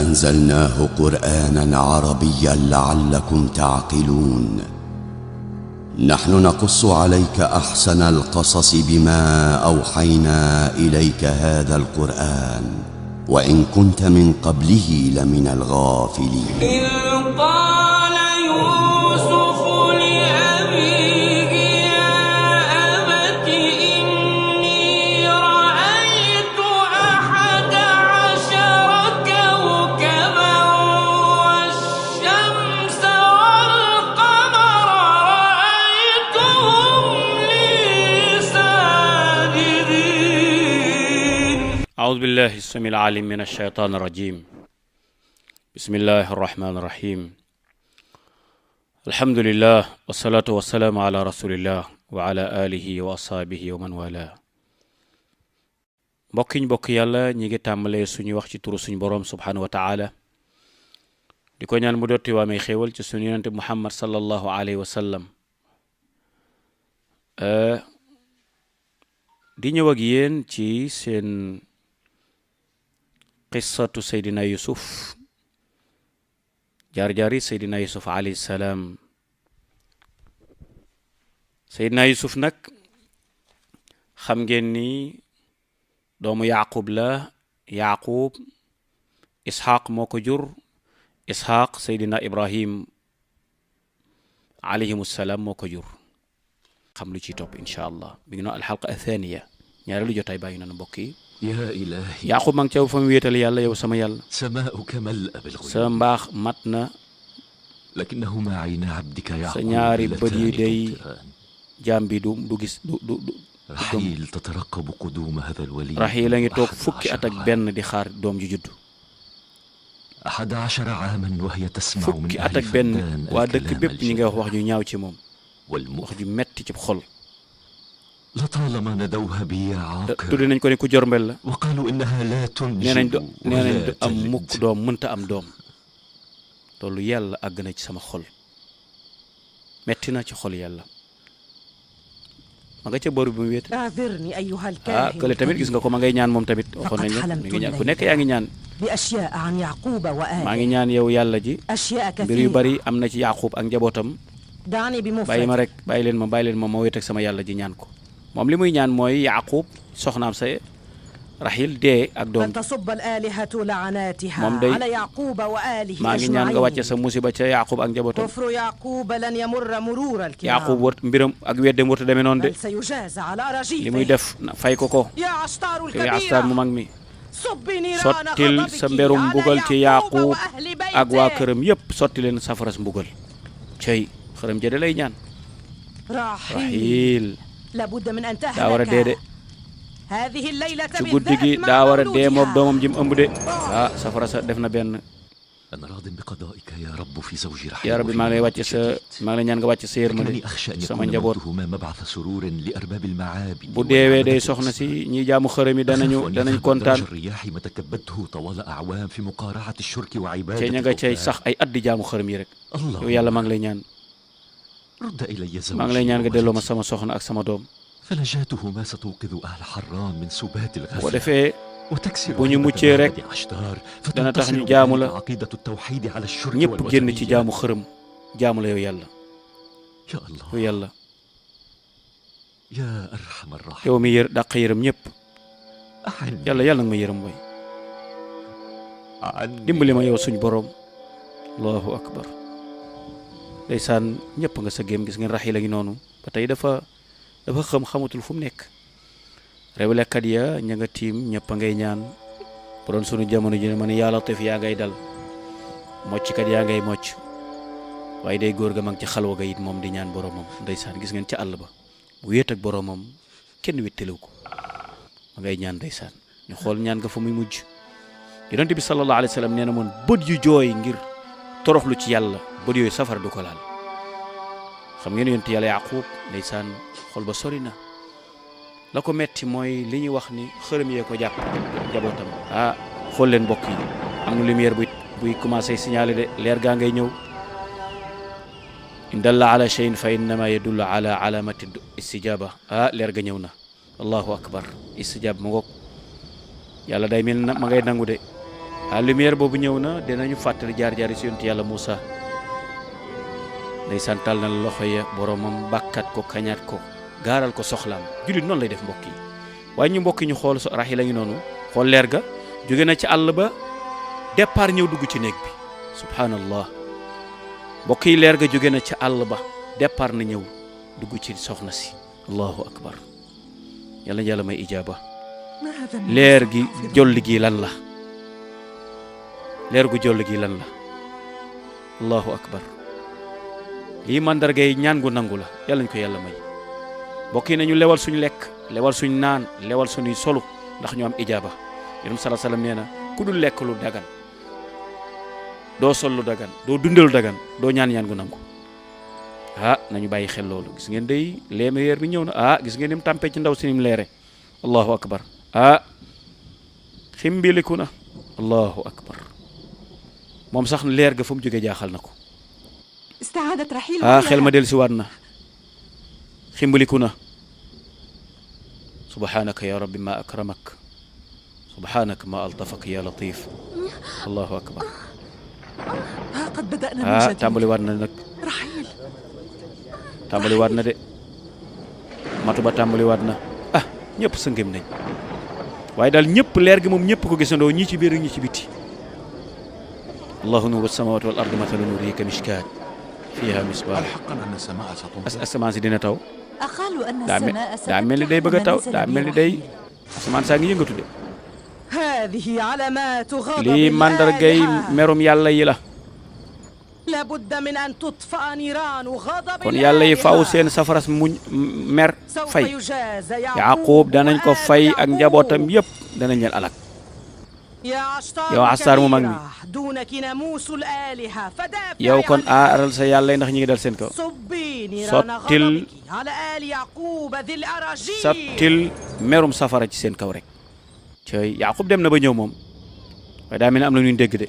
أنزلناه قرآنا عربيا لعلكم تعقلون. نحن نقص عليك أحسن القصص بما أوحينا إليك هذا القرآن وإن كنت من قبله لمن الغافلين. إذ قال يوسف لأبيه يا أبت إني رأيت 11 كوكبا والشمس والقمر رأيتهم لي ساجدين. أعوذ بالله السميع العليم من الشيطان الرجيم. بسم الله الرحمن الرحيم. الحمد لله والصلاة والسلام على رسول الله وعلى آله وأصحابه ومن والاه. mbokk yàlla ñi ngi tàmbalee suñu wax ci turu suñu borom subhanahu wa ta'ala di ko ñaan mu dotti waa may xéewal ci suñu yonente Muhammad sallallahu alayhi wa sallam. di ñëw ak yéen ci seen qissatu Seydina Yusuf, jaar-jaari Seydina Yusuf alayhi salaam. Seydina Yusuf nag xam ngeen ni doomu Yaqub la. Yaqub Ishaq moo ko jur. Ishaq Seydina Ibrahim alayhimu salaam moo ko jur. xam lu ci topp incha allah bi ngi noonu alxalqa athaniya ñaareelu jotaay bàyyi na mbokk yi. يا إلهي Yaqub maa ngi caw fa mu wéetal yàlla yow sama yàlla. سماؤك ملأ بالغيوم sa mbaax mat na. لكنهما عين عبدك يعقوب sa ñaari bët yi day تبصران. jaam bi du gis du رحيل تترقب قدوم هذا الولي. Raxiil a ngi toog fukki at ak benn di xaar doom ji judd. 11 عاما وهي تسمع من fukki at أهل ak benn فدان waa dëkk الكلام bépp ñi ngay wax الجارح ju ñaaw ci moom, والمؤ wax ju metti ci xol. لطالما ندوها بي يا عاقر tudde nañ ko ne ku jormbel la. وقالوا إنها لا nee nañ تنجب du ولا am mukk تلد. doom, mënta am doom. loolu yàlla àgg na ci sama xol, metti na ci xol yàlla. ma nga ca boru bi mu wéet. أعذرني أيها الكاهن kële tamit gis nga ko ma ngay ñaan moom tamit. waxoon nañ ne mi ngi ñaan ku nekk yaa ngi ñaan. بأشياء عن يعقوب maa وآله ngi ñaan yow yàlla ji. أشياء mbir yu كثيرة bari am na ci Yaqub ak njabootam. دعني bàyyi ma بمفرد rek bàyyi leen ma wéet ak sama yàlla ji ñaan ko. moom li muy ñaan mooy Yaqub soxnaam sa Raxiil dee ak doom. أن تصب الآلهة لعناتها moom day على يعقوب وآله maa ngi ñaan nga wàcce sa أجمعين. musiba ca Yaqub ak njabootam. كفر يعقوب لن يمر مرور Yaqub الكرام wër mbiram ak weddem wërta demee noonu de. بل سيجازى على li muy رجيفه. def fay ko ko. يا عشتار yow Astar mu الكبيرة mag mi صبي نيران sottil غضبك sa mberum على mbugal ci يعقوب Yaqub وأهل ak waa بيته. këram yépp sotti leen safaras mbugal. cey xërëm jëde lay ñaan. راحيل Raxiil لابد من أن daa war a dee de. تهلك هذه الليلة ci guddi gi بالذات daa مع war a dee moog مولودها. doomam ji mu ëmb de. safara sa def na benn. أنا راض بقضائك يا رب في زوجي رحيل. yaa rabbi maa ngi lay wàcce sa maa ngi lay ñaan nga wàcce sa yërmande لكنني أخشى أن sama يكون njaboot. موتهما مبعث سرور لأرباب المعابد. bu deewee day والعبدة soxna si والأصنام. ñi jaamu xërëm yi danañu أخاف أن danañ يذهب kontaan. درج الرياح ما تكبدته طوال أعوام في مقارعة الشرك te وعبادة ña nga cay الأوثان. sax ay at di jaamu xërëm yi rek. الله yow yàlla maa ngi lay ñaan رد إلي maa ngi lay ñaan nga delloo ma زوجي sama soxna ak sama doom. فنجاتهما ستوقظ أهل حران من سبات bu ko الغفلة defee وتكسر bu ñu هيبة muccee rek معبد عشتار dana tax ñu فتنتصر jaamu هناك la. عقيدة التوحيد على الشرك ñëpp génn ci والوثنية. jaamu xërëm jaamu la yow yàlla. يا الله yow yàlla يا أرحم الراحمين yow mi dàq yërëm ñëpp. أعني yàlla nag ma yërëm way عني dimbali ma yow suñu borom. allahu akbar. ndeysaan ñëpp nga sa géem gis ngeen Raxiil a ngi noonu ba tey dafa xamatul fu mu nekk. réewlekat ya ña nga tiim ñëpp a ngay ñaan. bu doon sunu jamono ji ne ma ne yaa Latif yaa ngay dal. mocckat yaa ngay mocc. waaye day góor ga mag ci xalwa ga it moom di ñaan boromam. ndeysaan gis ngeen ca àll ba mu wéet ak boromam kenn wéttalew ko ma ngay ñaan ndeysaan. ñu xool ñaan nga fa muy mujj. yonent bi sallallahu alayhi wa sallam nee na moon bët yu jooy ngir toroxlu ci yàlla bët yooyu safara du ko laal. xam ngeen yonent yàlla Yaqub ndeysaan xol ba sori na. la ko metti mooy li ñuy wax ni xërëm yee ko jàpp jabootam. xool leen mbokk yi am na lumière buy commencé signaler de leer gaa ngay ñëw. in dalla ala cheyin fa innama yadullu ala alamati istijaba. leer ga ñëw na. allahu akbar. istijab ma ngoog yàlla day mel na ma ngay nangu de. lumière boobu ñëw na dinañu fàttali jaar-jaar si yonent yàlla Moussa ndeysaan tàll na loxo ya boromam bàkkat ko kañaat ko gaaral ko soxlaam jullit noonu lay def mbokk yi waaye ñu mbokk yi ñu xool Rahila ngi noonu xool leer ga jóge na ci àll ba départ ñëw dugg ci néeg bi subhanallah mbokk yi leer ga jóge na ci àll ba départ na ñëw dugg ci soxna si allahu akbar yàlla yàlla may ijaaba leer gi jolli gi lan la leer gu jolli gi lan la allahu akbar lii mandargay ñaan gu nangu la yàlla ñu ko yàlla may mbokk yi nañu lewal suñu lekk lewal suñu naan lewal suñuy solu ndax ñu am ijaaba yonent sallallahu alayhi wasallam nee na ku dul lekk lu dagan doo sol lu dagan doo dundal lu dagan doo ñaan gu nangu nañu bàyyi xel loolu gis ngeen day leer bi ñëw na gis ngeen ni mu tàmpee ci ndaw si ni mu leere allahu akbar ximbiliku na allahu akbar moom sax leer ga fa mu jógee jaaxal na ko استعادت رحيل xel ma del si waat na ximbiliku na subhanaka ya rabbi ma akramak subhanaka ma altafak ya latif allahu akbar قد بدأنا من جديد tàmbali waat na nag رحيل tàmbali waat na de matu ba tàmbali waat na ñëpp sëngëm nañ waaye daal ñëpp leer gi moom ñëpp ko gisandoo ñi ci biir ñi ci biti allahu nuru samawati wal ardi mathalu nurihi kamishkat fiha misbah الحق أن السماء ستمطر asamaan si dina taw أقالوا أن daa السماء mel ni day bëgg a taw daa mel ni day asamaan saa ngi yëngatu de هذه علامات غضب lii mandargay الآلهة. merum yàlla yi la لابد من أن تطفأ نيران غضب kon yàlla yi faaw الآلهة. seen safaras muñ mer سوف fay يجازى Yaaqub danañ ko fay ak وآل njabootam يعقوب. yëpp danañ leen alak يا عشتار yow Astaar mu mag mi. كبيرة، دونك ناموس الآلهة فدافعي yow kon عن aaral sa yàlla yi ndax ñi ngi dal seen kaw صبي نيران sottil غضبك على آل يعقوب ذي الأراجيل sottil merum safara ci seen kaw rek cooy Yaaqub dem na ba ñëw moom waaye daa mel ne am na ñu dégg de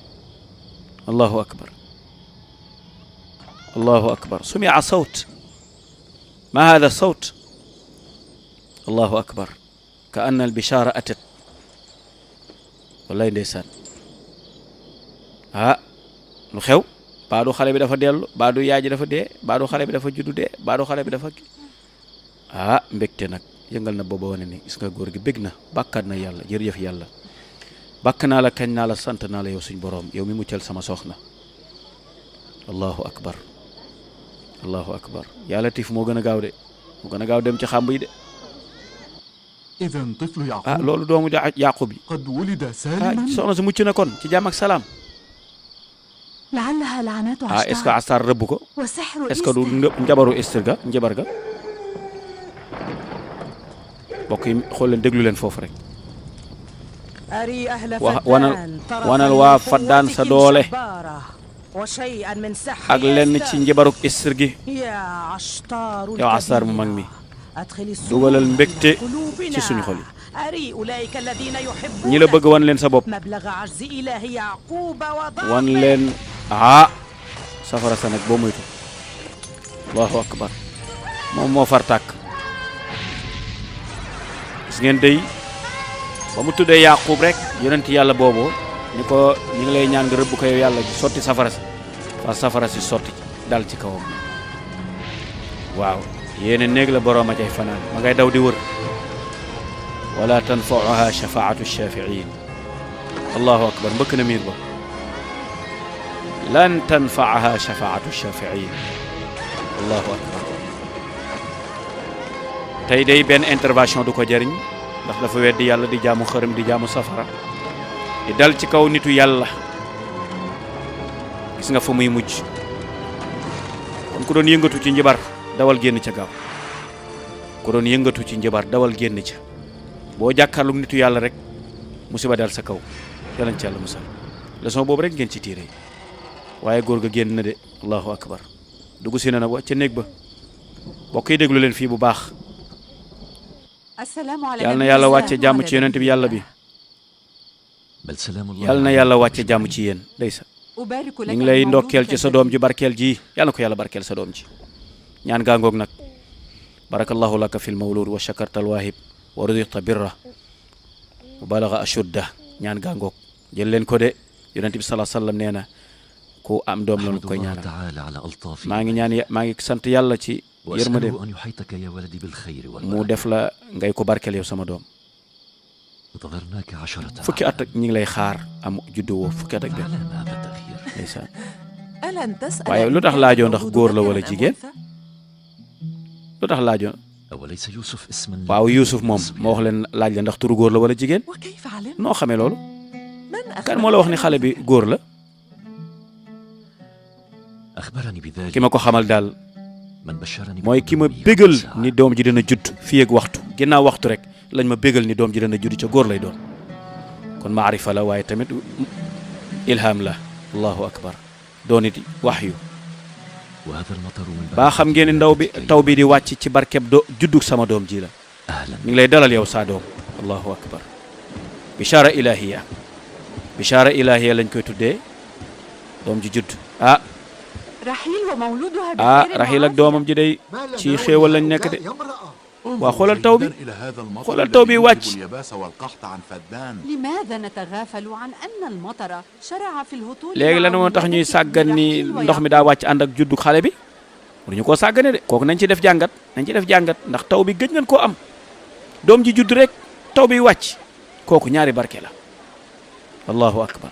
allahu akbar allahu akbar sumia sawt ma hada sawt allahu akbar ka anna al bishara atat wallaay ndeysaan lu xew baadu xale bi dafa dellu baadu yaay ji dafa dee baadu xale bi dafa juddu dee baadu xale bi dafa mbégte nag yëngal na booba wane ni gis nga góor gi bég na bàkkaat na yàlla jërëjëf yàlla bàkk naa la kañ naa la sant naa la yow suñ boroom yow mi muccal sama soxna allahu akbar allahu akbar yàlla tif moo gën a gaaw de moo gën a gaaw dem ci xàmb yi de إذا طفل يعقوب loolu doomu Yaaqub yi قد ولد سالما soxna si mucc na kon ci jàmm ak salaam لعلها لعنات est-ce que عشتار Astaar rëbb ko وسحر est-ce que du إيستر njabaru Ester ga njabar ga mbokk yi xool leen déglu leen foofu rek أري أهل wa- فدان wanal waa Faddaan sa doole وشيئا من سحر ak lenn ياسر. ci njabaruk Ester gi يا عشتار yow Astaar mu الكبيرة. mag mi أدخل السرور dugalal في mbégte قلوبنا. ci suñu xol yi أري أولئك الذين يحبون ñi la bëgg wan leen sa bopp مبلغ عجز إله يعقوب وضعفه wan leen safara sa nag boo moytu allahu akbar moom moo far tàkk gis ngeen day ba mu tuddee Yaaqub rek yonent yàlla boobu ni ko ñi ngi lay ñaan nga rëbb ko yow yàlla ji sotti safara si fa safara si sotti dal ci kawam waaw yéene néeg la boroom a cay fanaan ma ngay daw di wër wala tanfauha shafaatu shafiin allahu akbar mbëkk na miir ba lan tanfaaha shafaatu shafiin allahu akbar tey day benn intervention du ko jëriñ ndax dafa weddi yàlla di jaamu xërëm di jaamu safara di dal ci kaw nitu yàlla gis nga fa muy mujj kon ku doon yëngatu ci njabar dawal génn ca gaaw ku doon yëngatu ci njabar dawal génn ca boo jàkkaarlu nitu yàlla rek musiba dal sa kaw yàlla ci yàlla musal leçon boobu rek ngeen ci tiire waaye góor ga génn na de allahu akbar dugg si na nag ca néeg ba bokk yi déglu leen fii bu baax السلام على yàlla na نبي yàlla الله wàcce jàmm وعلى ci yonent bi yàlla bi بل سلام الله yàlla na عليكم yàlla wàcce jàmm ci yéen ndeysa أبارك لك ñu ngi lay المولود ndokkeel ci sa doom ji barkeel ji yàlla na ko yàlla barkeel sa doom ji ñaan gaangoog nag barakallahu laka fi lmawlud wa shakarta alwaahib wa rudita birra wa balaga ashudda ñaan gaangoog jël leen ko de yonent bi sallallahu alayhi wasallam nee na ku am doom la koy ñaanal تعالى على ألطافه maa ngi ñaan maa ngi sant yàlla ci yërmande وأسأله أن يحيطك يا ولدي بالخير mu والبركة def la ngay ko barkeel yow sama doom انتظرناك 10 fukki at ak ñi ngi lay xaar am juddu woo fukki at ak benn على ما هذا التأخير ndeysaan ألن تسأل waaye lu tax laajoo ndax góor la wala jigéen lu tax laajoo أوليس يوسف اسما waaw Yuusuf moom moo wax leen laaj la ndax turu góor la wala jigéen وكيف علمت؟ noo xamee loolu من kan moo la wax ni xale bi góor la أخبرني بذلك ki ma ko xamal daal من بشرني mooy ki ma بقدومه bégal قبل ساعة. ni doom ji dina judd fii ak waxtu ginnaaw waxtu rek lañ ma bégal ni doom ji dina judd ca góor lay doon kon maarifa la waaye tamit ilham la allahu akbar doon it waxyu وهذا المطر من baa xam ngeen ni ndaw bi taw bi di wàcc ci barkeb juddug sama doom ji la أهلا mi ngi lay dalal yow saa doom allahu akbar bichara ilahiya bichara ilahiya lañ koy tuddee doom ji judd ah رحيل ومولودها ah بخير Raxiil ak وعافية. doomam ji day ci xéewal lañ nekk de waa xoolal taw bi xoolal taw bi wàcc لماذا نتغافل عن أن المطر شرع في الهطول léegi lan moo tax ñuy sàggan ni ndox mi daa wàcc ànd ak juddu xale bi waruñu koo sàggane de kooku nañ ci def jàngat nañ ci def jàngat ndax taw bi gëj nañ koo am doom ji judd rek taw bi wàcc kooku ñaari barke la allahu akbar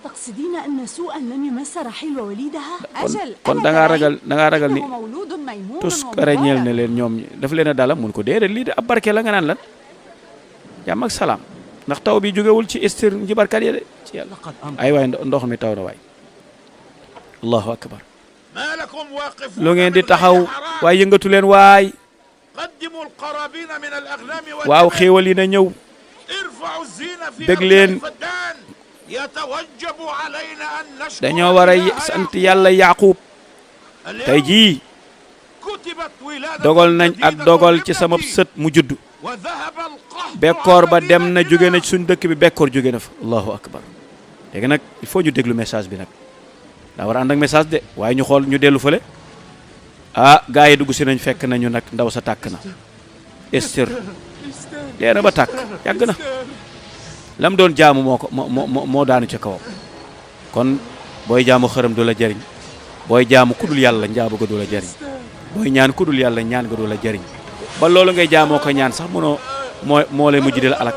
تقصدين أن سوءا لم يمس رحيل ووليدها؟ أجل kon أنا da ngaa كذلك. ragal da ngaa ragal ni إنه مولود ميمون tus karañeel ne ومبارك. leen ñoom daf leen a dala mun ko déedéet lii de ab barke la nga naan lan jàmm ak salaam ndax taw bi jógewul ci istir njibarkat yi de ci yàlla ay waay ndox mi taw na waay allahu akbar ما لكم واقفون lu ngeen di من taxaw غير حرام؟ waaye yëngatu leen waay قدموا القرابين من الأغنام waaw والجمال. xéewal yi na ñëw ارفعوا الزينة في bëgg أرجاء leen. الفدان يتوجب علينا أن نشكر dañoo war a إله sant يعقوب. yàlla Yaaqub اليوم tey jii كتبت ولادة dogal nañ ak جديدة dogal ci sama لابنتي. sët mu judd وذهب القهر bekkoor ba عن dem na jóge na مدينتنا. ci suñ dëkk bi bekkoor jóge na fa allahu akbar léegi nag il faut ñu déglu message bi nag daa war a ànd ak message de waaye ñu xool ñu dellu fële ah gaa yi dugg si nañ fekk nañu nag ndaw sa tàkk na Esther dee na ba tàkk yàgg na lam doon jaamu moo ko moo daanu ca kawam kon booy jaamu xërëm du la jariñ booy jaamu kudul yàlla njaabu ga du la jariñ booy ñaan kudul yàlla ñaan ga du la jariñ ba loolu ngay jaamoo ko ñaan sax mënoo moo lay mujj di la alak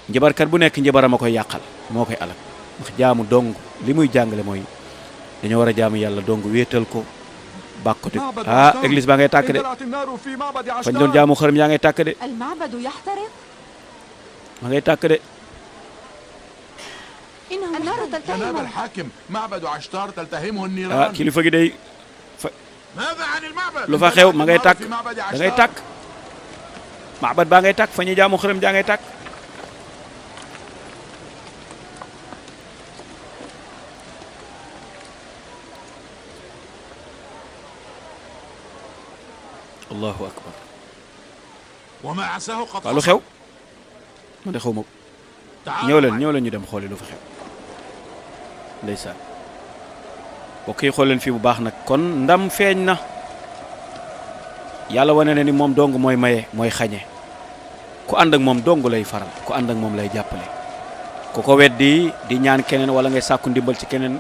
njabarkat bu nekk njabaram a koy yàqal moo koy alak ndax jaamu dong li muy jàngale mooy dañoo war a jaamu yàlla dong wéetal ko bàkkati ah église baa ngay tàkk de fañ doon jaamu xërëm yaa ngay tàkk de المعبد يحترق. ma ngay tàkk de إنه النار جناب تلتهب. الحاكم معبد عشتار تلتهمه ah النيران kilifa gi day ماذا عن المعبد؟ lu fa xew ma ngay tàkk في معبد da ngay عشتار tàkk maabat baa ngay tàkk fa ñuy jaamu xërëm jaa ngay tàkk allahu akbar وما عساه قد waaw lu xew man de xaw ma ko تعالوا معي. ñëw leen ñu dem xooli lu fa xew ndeysaan bokk yi xool leen fii bu baax nag kon ndam feeñ na yàlla wane na ni moom dong mooy maye mooy xañe ku ànd ak moom dong lay faral ku ànd ak moom lay jàppale ku ko weddi di ñaan keneen wala ngay sàkku ndimbal ci keneen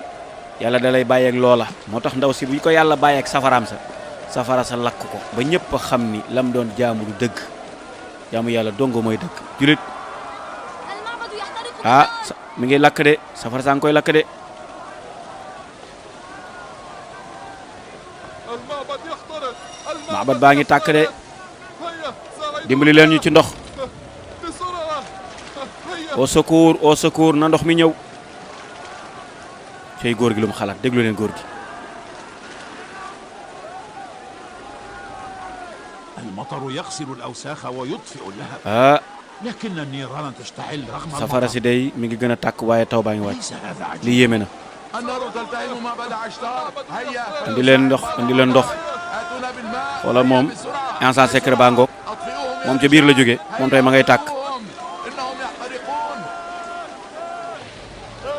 yàlla da lay bàyyeeg loola moo tax ndaw si bu ñu ko yàlla bàyyeeg safaraam sa safara sa lakk ko ba ñëpp a xam ni lam doon jaamu du dëgg jaamu yàlla dong mooy dëgg julit المعبد يحترق. ah mi ngi lakk de safara saa ngi koy lakk de maabat baa ngi tàkk de dimbali leen ñu ci ndox au secours na ndox mi ñëw cey góor gi lu mu xalaat déglu leen góor gi المطر يغسل الأوساخ ويطفئ اللهب ah لكن النيران تشتعل رغم safara si المطر. day mi ngi gën a tàkk waaye taw baa ngi wàcc ليس هذا عجيب. li yéeme na النار تلتهم معبد عشتار هيا andi leen ndox andi leen ndox اتونا بالماء wala moom بسرعة instant secret baa ngoog اطفئوهم moom ca biir la jóge moom tey ma ngay tàkk انهم يحترقون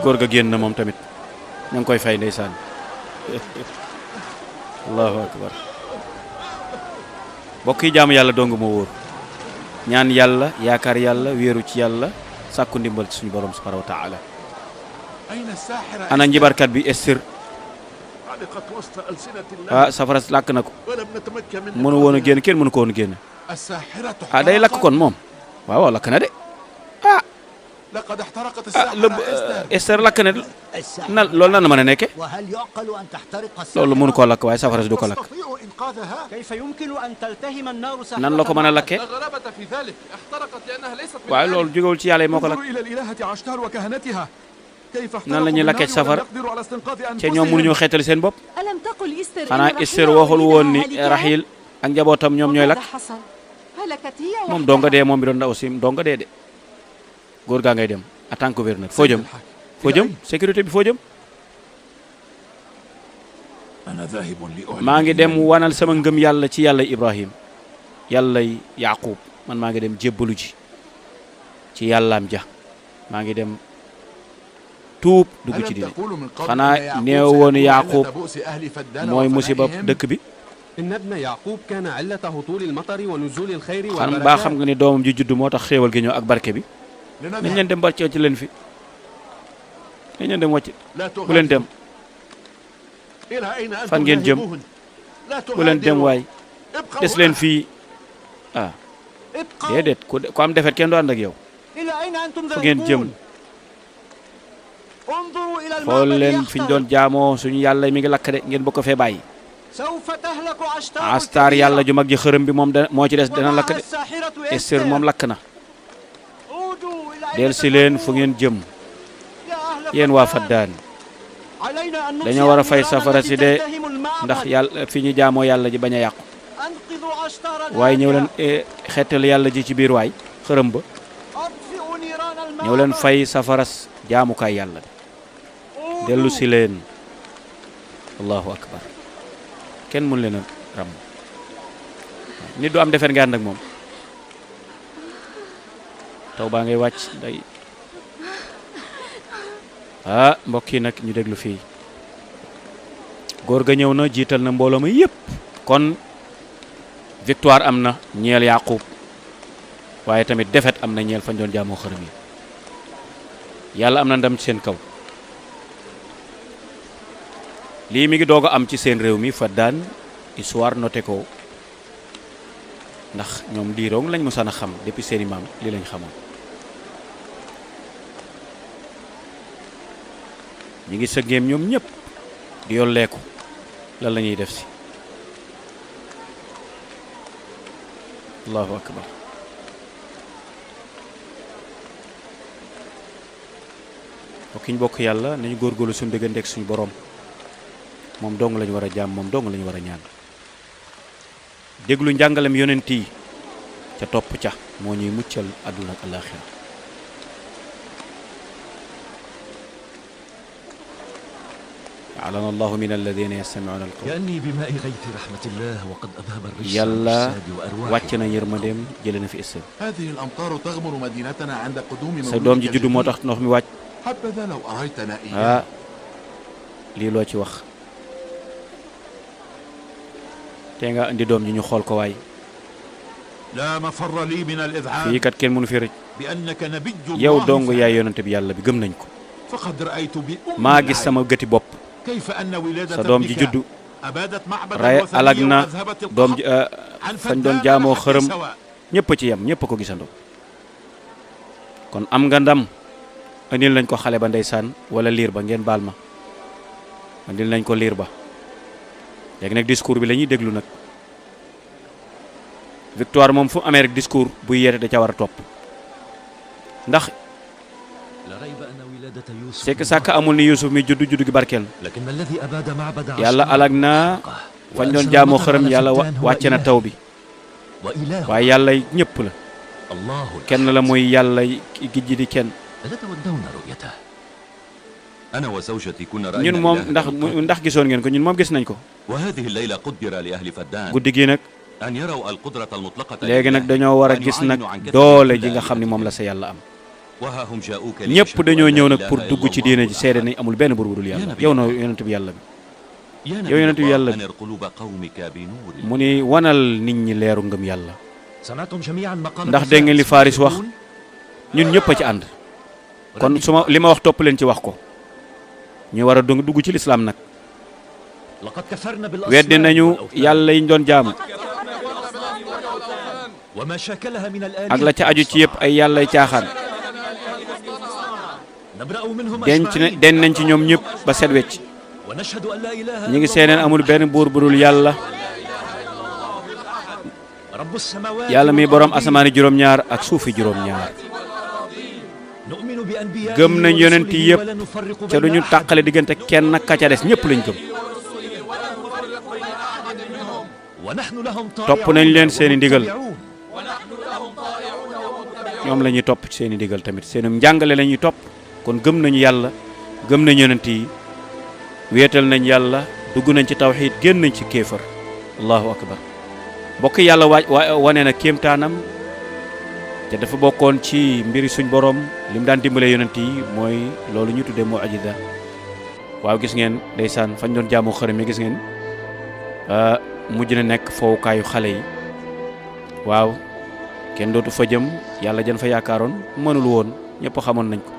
góor ga génn na moom tamit ña ngi koy fay ndeysaan allahu akbar mbokk yi jaamu yàlla dong moo wóor ñaan yàlla yaakaar yàlla wéeru ci yàlla sàkku ndimbal ci suñu borom subhanahu wa ta'ala. أين الساحرة ana njibarkat bi Esther علقت وسط ألسنة الله safara làkk na ko ولم نتمكن من mënu woon a génn kenn mënu ko woon a génn الساحرة day lakk kon moom waaw lakk na de لقد احترقت la الساحرة Esther lakk na na loolu nan la mën a nekke وهل يعقل أن تحترق loolu mënu koo lakk waaye safara si du ko lakk تستطيع إنقاذها كيف يمكن أن تلتهم النار ساحرة nan la ko mën a lakke لا غرابة في ذلك احترقت لأنها ليست من waaye loolu jógewul ci yàlla yi moo ko lakk انظروا إلى الإلهة عشتار وكهنتها كيف nan la ñuy lakkee ci safara يقدروا على استنقاذ te ñoom mënuñoo xeetali seen bopp ألم تقل إستر xanaa Esther waxul woon ni Rahil ak njabootam ñoom ñooy lakk حصل هلكت هي moom donga dee moom bi doon ndaw si donga dee de góor gaa ngay dem en tant que gouverneur foo jëm foo jëm sécurité bi foo jëm أنا ذاهب لأعلن maa ngi dem wanal sama ngëm yàlla ci yàlla Ibrahim yàlla Yaqub man maa ngi dem jébbalu ji ci yàllaam ja maa ngi dem tuub dugg ci diine xanaa neew woon Yaqub mooy musiba dëkk bi إن ابن يعقوب كان علته طول المطر ونزول الخير xam baa xam nga ni doomam ji judd moo tax xéewal gi ñëw ak barke bi nañ leen dem wàcc ci leen fi nañ leen dem wàcc bu leen dem fan ngeen jëm bu leen dem waay des leen fii ah déedéet ku am defet kenn du ànd ak yow إلى أين أنتم fu ngeen jëm ذاهبون انظروا إلى xool المعبد leen fi ñu doon يحترق jaamoo suñu yàlla mi ngi lakk de ngeen bëgg ko fee bàyyi سوف تهلك عشتار astar الكبيرة. yàlla ju mag ji xërëm bi moom da moo ci des dana lakk ومعها de الساحرة Esther moom lakk na عودوا إلى أين del si leen fu تذهبون؟ ngeen jëm يا أهل yéen waa فدان. Faddaan علينا أن نطفئ dañoo war a fay النيران safara التي si de تلتهم المعبد. ndax yàlla fi ñu jaamoo yàlla ji bañ a yàqu أنقذوا عشتار waaye ñëw leen الهادية. xeetal yàlla ji ci biir waay xërëm ba أطفئوا نيران المعبد. ñëw leen fay safaras jaamukaay yàlla bi عودوا. dellu si leen allahu akbar kenn mun leen a ram nit du am defet nga ànd ak moom taw baa ngay wàcc day mbokk yi nag ñu déglu fii góor ga ñëw na jiital na mbooloo ma yépp kon victoire am na ñeel Yaqub waaye tamit defet am na ñeel fañ doon jaamoo xërëm yi yàlla am na ndam ci seen kaw lii mi ngi doog a am ci seen réew mi Faddaan histoire noté ko ndax ñoom diiroong lañ mosaan a xam depuis seeni maam lii lañ xamoon ñi ngi sëggeem ñoom ñëpp di yolleeku lan la ñuy def si allahu akbar bokkiñ bokk yàlla nañu góorgóorlu suñu diggante ak suñu borom moom dong lañu war a jaam moom dong lañu war a ñaan déglu njàngalem yonent yi ca topp ca moo ñuy muccal àdduna ak alaaxira ja'alana allahu min alladina yastami'una alqawla كأني بماء غيث رحمة الله وقد أذهب الرجس yàlla والفساد وأرواح wàcc na yërmandeem jële na fi Esther هذه الأمطار تغمر مدينتنا عند قدوم sa doom ji مولودك juddu moo جديد. tax ndox mi wàcc حبذا لو أريتنا إياه lii loo ci wax te nga indi doom ji ñu xool ko waay لا مفر لي من الإذعان fii kat kenn mënu fi rëcc بأنك نبي yow الله dong فعلا. yaay yonante bi yàlla bi gëm nañ ko فقد رأيت بأم maa gis العين. sama gëti bopp كيف أن ولادة sa doom ji ابنك juddu أبادت معبد ray alag الوثنية na وأذهبت doom ji القحط عن fañ doon فدان jaamoo لحد xërëm سواء. ñëpp ci yem ñëpp ko gisandoo kon am nga ndam andil nañ ko xale ba ndeysaan wala liir ba ngeen baal ma andil nañ ko liir ba léegi nag discours bi la ñuy déglu nag victoire moom fu amee rek discours buy yeete da ca war a topp ndax لا ريب أن ولادة يوسف c'est que sàkk amul ni Yuusuf mi juddu juddu gi barkeel لكن ما الذي أباد معبد yàlla عشتار alag na fañ doon jaamoo xërëm yàlla wàcce na taw bi وإله waaye yàlla ñëpp la الله kenn la mooy yàlla gij ji di kenn ألا تودون رؤيته أنا وزوجتي كنا رأينا ñun moom إلها ndax gisoon ngeen ko ñun moom gis nañ ko وهذه الليلة قدر لأهل فدان guddi gi nag أن يروا القدرة المطلقة léegi nag لله dañoo war a وأن gis nag يعاينوا عن كثرة doole ji nga الآلهة xam ni moom la sa yàlla am وها هم جاءوك ñëpp ليشهدوا dañoo أن ñëw لا nag pour إله dugg إلا ci الله diine ji الأحد. seede nañ amul benn buur bu dul yàlla yow na yonent bi yàlla bi يا yow yonent bi نبي yàlla الله bi أنر قلوب قومك بنور mu ni wanal nit ñi leeru ngëm yàlla سمعتم جميعا مقالة ndax dégg ngeen li Faris wax ñun ñëpp a ci ànd kon suma li ma wax topp leen ci wax ko ñu war a dugg ci lislaam nag weddi nañu yàlla yiñ doon jaamu ak la ca aju ci yëpp ay yàllay caaxaan den nañ ci ñoom ñëpp ba set wecc ñi ngi seeneen amul benn buur budul yàlla yàlla mi borom asamaani juróom-ñaar ak suufi juróom-ñaar gëm nañ yonent yi yëpp ca duñu tàqale diggante kenn ka ca des ñëpp lañ gëm topp nañ leen seeni ndigal ñoom la ñuy topp seeni ndigal tamit seeni njàngale la ñuy topp kon gëm nañu yàlla gëm nañ yonent yi wéetal nañ yàlla dugg nañ ci tawxiid génn nañ ci kéefar allahu akbar bokk yàlla wane na kéemtaanam te dafa bokkoon ci mbiri suñ borom li mu daan dimbale yonent yi mooy loolu ñu tuddee mu'jiza waaw gis ngeen ndeysaan fañ doon jaamu xërëm yi gis ngeen mujj na nekk fowukaayu xale yi waaw kenn dootu fa jëm yàlla jan fa yaakaaroon mënul woon ñëpp xamoon nañ ko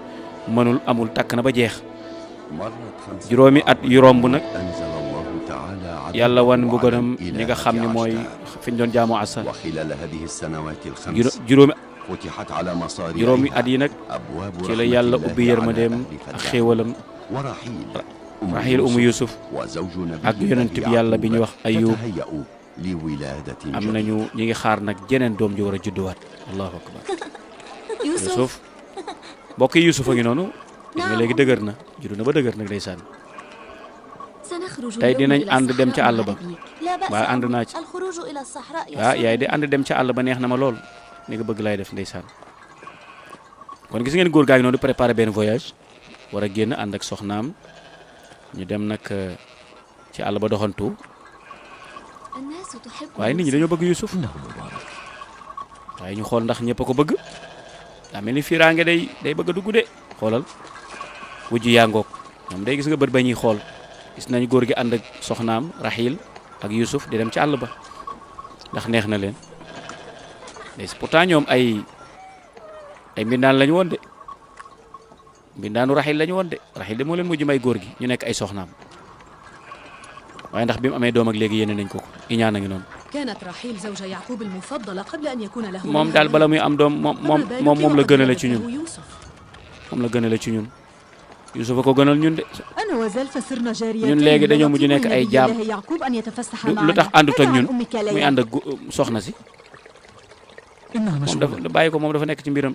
mënul amul takk na ba jeex juróomi at yu romb nag yàlla wan mbugalam ñi nga xam ne mooy fi ñu doon jaamu asa juróomi at yi nag ci la yàlla ubbi yërmandeem ak xéewalam raxiil yusuf ak yonent bi yàlla bi ñuy wax ayub am nañu ñi ngi xaar nag jeneen doom ji war a judduwaat allahu akbar yusuf mbokk yi yusuf a ngi noonu gis nga léegi dëgër na juddu na ba dëgër nag ndeysaan tey dinañ ànd dem ca àll ba waaye ànd naa ci yaay de ànd dem ca àll ba neex na ma lool ni nga bëgg lay def ndeysaan kon gis ngeen góor gaa ngi noonu di préparer benn voyage war a génn ànd ak soxnaam ñu dem nag ci àll ba doxantu waaye nit ñi dañoo bëgg Yusuf waaye ñu xool ndax ñëpp a ko bëgg daa mel ni fiiraange day bëgg a dugg de xoolal wujj yaa ngoog ñoom day gis nga bët ba ñuy xool gis nañ góor gi ànd ak soxnaam Rahil ak Yusuf di dem ci àll ba ndax neex na leen pourtant ñoom ay mbindaan lañu woon de mbindaanu Rahil lañu woon de Rahil de moo leen mujj may góor gi ñu nekk ay soxnaam waaye ndax bi mu amee doom ak léegi yéene nañ ko iñaan a ngi noonu moom daal bala muy am doom moom la gënale ci ñun moom la gënale ci ñun Yusuf a ko gënal ñun de ñun léegi dañoo mujj nekk ay jaam lu tax àndut ak ñun muy ànd ak soxna si moom dafa bàyyi ko moom dafa nekk ci mbiram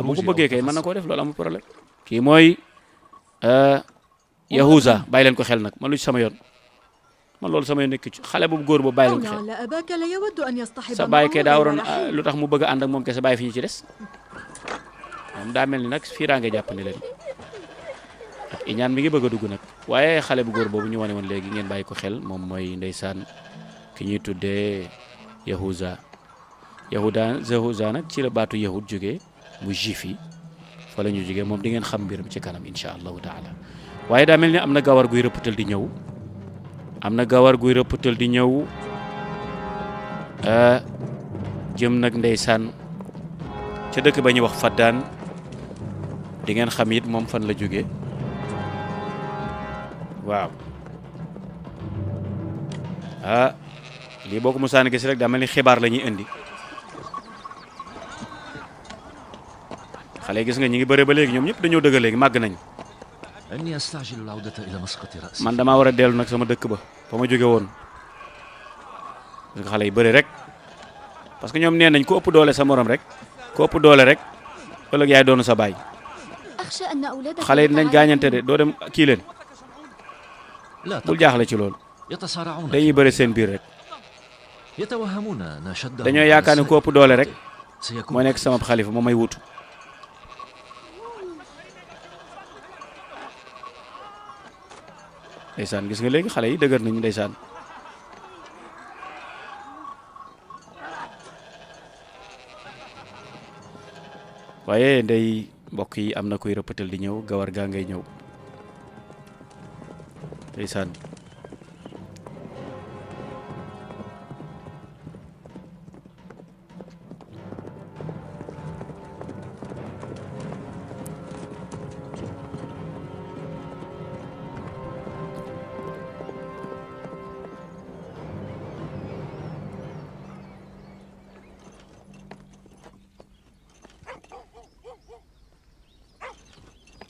bu ko bëggee kay mën na koo def loolu amul problème kii mooy Yahuza bàyyi leen ko xel nag man lu ci sama yoon man loolu sama yoon nekk ci xale bu góor boobu bàyyi leen ko xel sa bàyyi kay daa waroon lu tax mu bëgg a ànd ak moom kese bàyyi fi ñu ci des moom daa mel ni nag fiiraange jàppandi leen ak iñaan mi ngi bëgg a dugg nag waaye xale bu góor boobu ñu wane woon léegi ngeen bàyyi ko xel moom mooy ndeysaan ki ñuy tuddee Yahuza nag ci la baatu yahud jógee mu juif yi fa la ñu jógee moom di ngeen xam mbiram ci kanam insha allahu taala waaye daa mel ni am na gawar guy rëppatal di ñëw jëm nag ndeysaan ca dëkk ba ñuy wax Faddaan di ngeen xam it moom fan la jógee waaw lii boo ko mosaan gis rek daa mel ni xibaar la ñuy indi xale gis nga ñi ngi bëre ba léegi ñoom ñëpp dañoo dëgg léegi màgg nañ man damaa war a dellu nag sama dëkk ba fa ma jóge woon parce que xale yi bëre rek parce que ñoom nee nañ ku ëpp doole sa morom rek ku ëpp doole rek ëllëg yaay doonu sa baay xale yi dinañ gaañante de doo dem kii leen bul jaaxle ci loolu dañuy bëre seen biir rek dañoo yaakaar ne ku ëpp doole rek moo nekk sama xalifa moo may wutu ndeysaan gis nga léegi xale yi dëgër nañu ndeysaan waaye ndey mbokk yi am na kuy rëppatal di ñëw gawar gaa ngay ñëw ndeysaan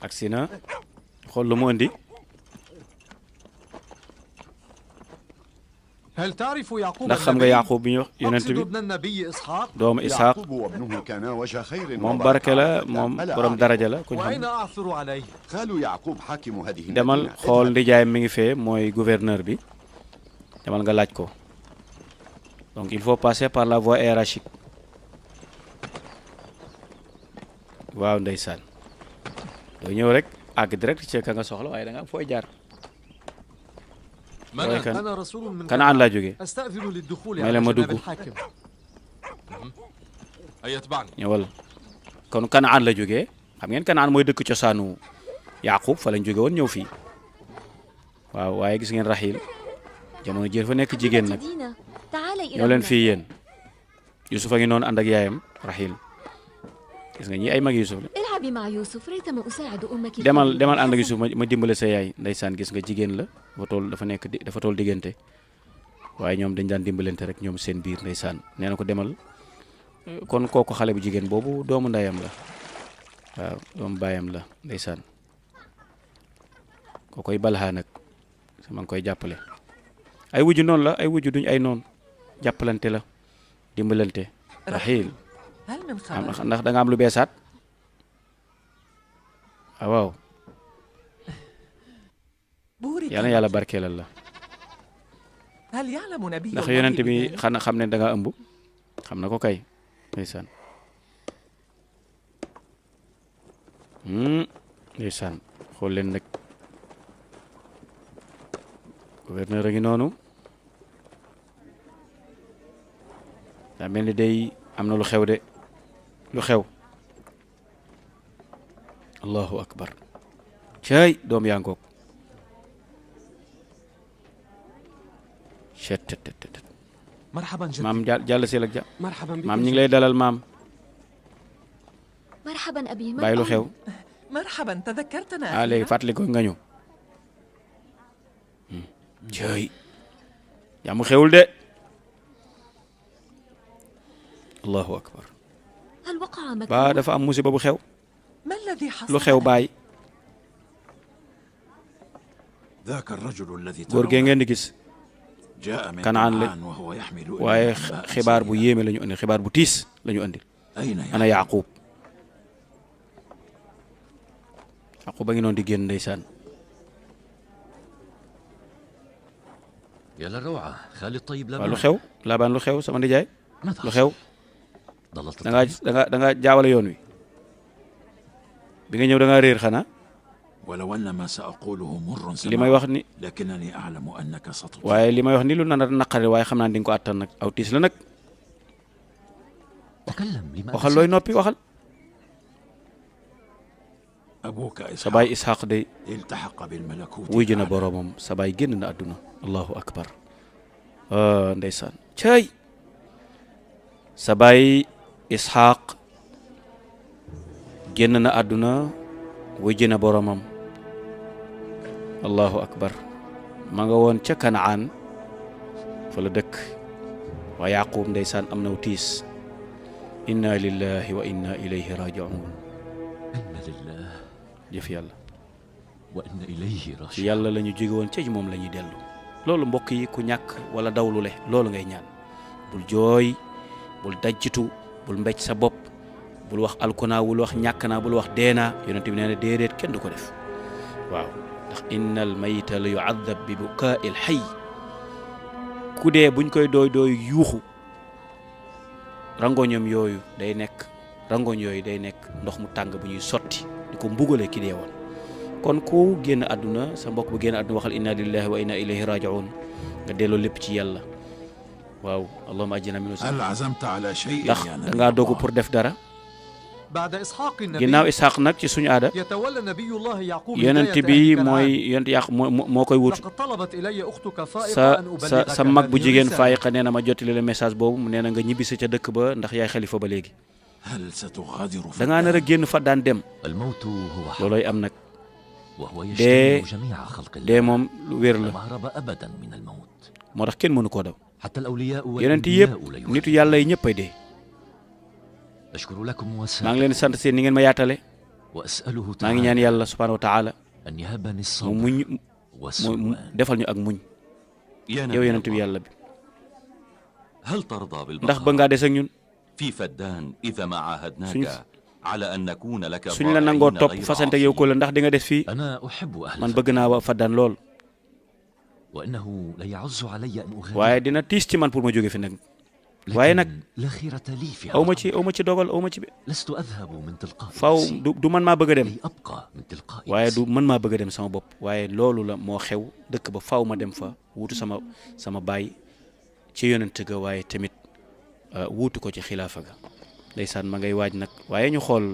agsi na xool lu mu indi هل تعرف يعقوب ndax xam nga Yaaqub bi ñu yonent bi ابن النبي إسحاق doomu Isxaaq وابنه كانا وجه خير moom barke la moom borom daraja la ku ñu وأين xam أعثر عليه خال يعقوب حاكم هذه demal المدينة xool ndijaay mi ngi fee mooy gouverneur bi demal nga laaj ko donc il faut passer par la voie hiérarchique waaw ndeysaan doo ñëw rek àgg direct ci ka nga soxla waaye da nga am fooy jaar أنا رسول من Kanaan laa jógee أستأذن للدخول may على la ma جناب dugg الحاكم أي يتبعني ñëwal kon Kanaan la jógee xam ngeen Kanaan mooy dëkk cosaanu Yaaqub fa lañ jóge woon ñëw fii waaw waaye gis ngeen Raxiil jamono jël fa nekk jigéen nag ñoo leen fii yéen Yuusuf a ngi noonu ànd ak yaayam Raxiil gis nga ñi ay mag Yuusuf la demal ànd ak Yuusuf ma dimbale sa yaay ndeysaan gis nga jigéen la dafa toll diggante waaye ñoom dañ daan dimbalante rek ñoom seen biir ndeysaan nee na ko demal kon kooku xale bu jigéen boobu doomu ndeyam la waaw doomu baayam la ndeysaan koo koy balxaa nag sama ngi koy jàppale ay wujju noonu la ay wujju duñ ay noon jàppalante la dimbalante Raxiil ndax da nga am lu beesaat waaw yal na yàlla barkeelal la ndax yonent bi xana xam ne da nga ëmb xam na ko kay ndeysaan ndeysaan xool leen nag gouverneur a ngi noonu daa mel ni day am na lu xew de lu xew allahu akbar cay doom yaa ngoog مرحبا جدي maam jàll si ak ja مرحبا بك maam ñu ngi lay dalal maam مرحبا أبي bàyyi lu xew مرحبا تذكرتنا léegi fàttali ko nga ñëw cay yaa mu xewul de allahu akbar هل وقع مكان ba dafa am musiba bu xew ما الذي حصل lu xew baay ذاك الرجل الذي góor gee ngeen di gis جاء من Kanaan la كنعان وهو يحمل waaye إلى xibaar bu yéeme la ñu andi xibaar bu tiis la ñu andi أين ana Yaaqub Yaaqub a ngi noonu di génn ndeysaan يا للروعة خالي الطيب waaw lu لبنان xew Laabaan lu xew sama ndijaay ماذا lu xew ضللت da nga jaawale yoon wi bi nga ñëw da nga réer xanaa ولو أن ما سأقوله مر li may wax ni لكنني أعلم أنك ستطيع waaye li may wax ni lu nar a naqare waaye xam naa ne di nga ko attan nag aw tiis la nag تكلم لماذا waxal looy noppi waxal أبوك sa baay إسحاق Isxaaq day التحق بالملكوت wuy ji na الأعلى. boroomam sa baay génn na àdduna allahu akbar ndeysaan cay sa baay Isxaaq génn na àdduna wuy ji na boroomam allahu akbar ma nga woon ca Kanaan fa la dëkk waa Yaaqub ndeysaan am naw tiis inna lillahi wa inna ilayhi raji'un إن لله jëf yàlla وإن إليه ci راجعون yàlla la ñu jóge woon ca moom la ñuy dellu loolu mbokk yi ku ñàkk wala dawlu le loolu ngay ñaan bul jooy bul dajjitu bul mbéj sa bopp bul wax alkunaa bul wax ñàkk naa bul wax deenaa yonent bi nee na déedéet kenn du ko def waaw ndax innal mayta la yu'adhab bi bukaa'il hayy ku dee buñ koy dooy yuuxu rangoñam yooyu day nekk rangoñ yooyu day nekk ndox mu tàng bu ñuy sotti di ko mbugalee ki dee woon kon ku génn àdduna sa mbokk bu génn àdduna waxal inna lillahi wa inna ilayhi raji'un nga delloo lépp ci yàlla waaw allahumma ajina min هل عزمت على شيء ndax يا da نبي ngaa dogu الله؟ pour def dara بعد إسحاق ginnaaw النبي Isxaaq nag ci suñu aada يتولى نبي الله يعقوب yonent هداية bi أهل mooy كنعان. yonent yàq moo koy wut لقد طلبت إلي أختك فائقة sa أن sa أبلغك sa mag bu هذه jigéen الرسالة. Faayiqa nee na ma jottali la message boobu mu nee na nga ñibbisi ca dëkk ba ndax yaay xalifa ba léegi هل ستغادر da ngaa nar a génn fa daan dem الموت هو حق loolooy am nag وهو dee يشتمل جميع خلق dee الله moom lu wér la لا مهرب أبدا من الموت moo tax kenn mënu koo daw حتى الأولياء yonent yëpp والأنبياء لا nitu يخافون. yàlla yi ñëpp ay dee أشكر لكم maa ngi leen di sant seen ni ngeen ma yaatale maa ngi ñaan yàlla subhanahu wa taala mu muñ mu defal ñu ak muñ yow yonent bi yàlla bi ndax ba ngaa des ak ñun suñ la nangoo topp fasante yow ko la ndax di nga des fii man bëgg naa wa Faddaan lool waaye dina tiis ci man pour ma jóge fi nag waaye nag aw ma ci dogal aw ma ci faw du man maa bëgg a dem waaye du man maa bëgg a dem sama bopp waaye loolu la moo xew dëkk ba faw ma dem fa wuutu sama baay ci yonent ga waaye tamit wuutu ko ci xilaafa ga ndeysaan ma ngay waaj nag waaye ñu xool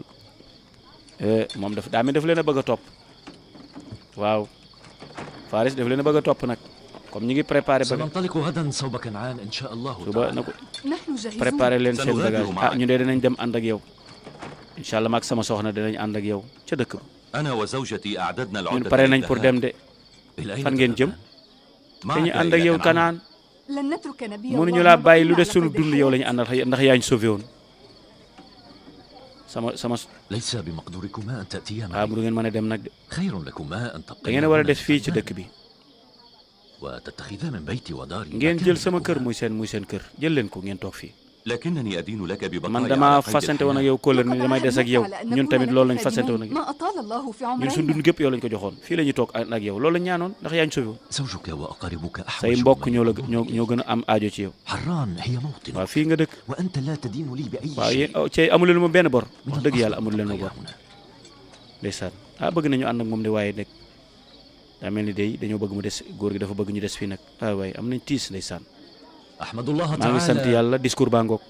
moom daa mel daf leen a bëgg a topp waaw Faris daf leen a bëgg a topp nag comme ñu ngi préparé suba na ko préparé leen seen bagage ñu dee dinañ dem ànd ak yow incha allah maag sama soxna dinañ ànd ak yow ca dëkk ba ñun pare nañ pour dem de fan ngeen jëm dañuy ànd ak yow Kanaan mënuñu laa bàyyi lu des sunu dund yow la ñu àndal ndax yaa ñu sauvé woon sama bu du ngeen mën a dem nag de da ngeen a war a des fii ci dëkk bi ngeen jël sama kër muy seen kër jël leen ko ngeen toog fii man dama fasante woon ak yow kóllër ni damay des ak yow ñun tamit loolu lañ fasante woon ak yow ñun suñu dund gépp yow lañ ko joxoon fii la ñuy toog ak yow loolu lañ ñaanoon ndax yaa ñu sauvé woon say mbokk ñoo gën a am aajo ci yow waaw fii nga dëkk waaw yéen cey amul leen ma benn bor wax dëgg yàlla amul leen ma bor ndeysaan bëgg nañu ànd ak moom de waaye nag daa mel ni day dañoo bëgg mu des góor gi dafa bëgg ñu des fii nag waaye am nañ tiis ndeysaan maa ngi sant yàlla discours baa ngoog